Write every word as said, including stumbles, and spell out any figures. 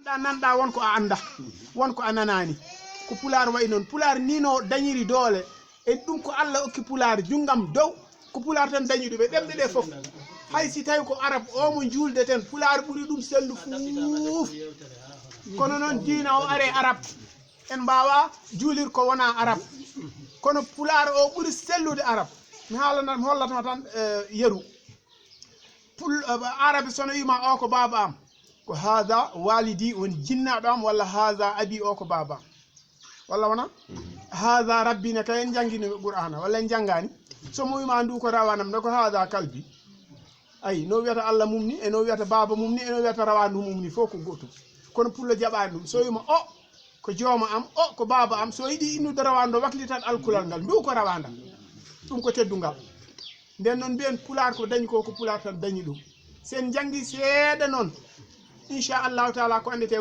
Ɗa nanɗa won ko a annda, won ko a nanaani. Ko pulaar wayi noon. Pulaar ni no dañiri doole. E ɗum ko Allah okki pulaar, junngam dow. Ko pulaar tan dañi ɗum e ɗemɗe ɗe fof. Hay si tawi ko arab o mo juulde ten, pulaar ɓuri ɗum sellu fuuf. Kono noon diina o are arab. En mbaawa juulir ko wona arab. Kono pulaar o ɓuri sellude arab. Mi haalana, mi hollatma tan, eh, yeru. Pul-, eh, arabe so no wiima o ko baaba am, ko haada walidi, woni jinnaaɗo am, walla haada abi, o ko baaba am. Walla wona? Haada rabbi ne kay en janngino ɓe Qur'aana, walla en janngaani? So mo wiima ndu ko rawaanam ne ko haada kalbi. Ayi, no wiyata Allah mum ni, e no wiyata baaba mum ni, e no wiyata rawaandu mum ni, fof ko gootum. Kono pullo jaɓaani ɗum. So wiima o ko jooma am, o ko baaba am, so yiɗi innude rawaandu o waklitat alkulal ngal, ndu ko rawaandam. Ɗum ko teddungal. Nden noon mbiyen pulaar ko dañi ko, ko pulaar tan dañi ɗum. Sen janngi seeɗa noon, inchallahu taala ko anndete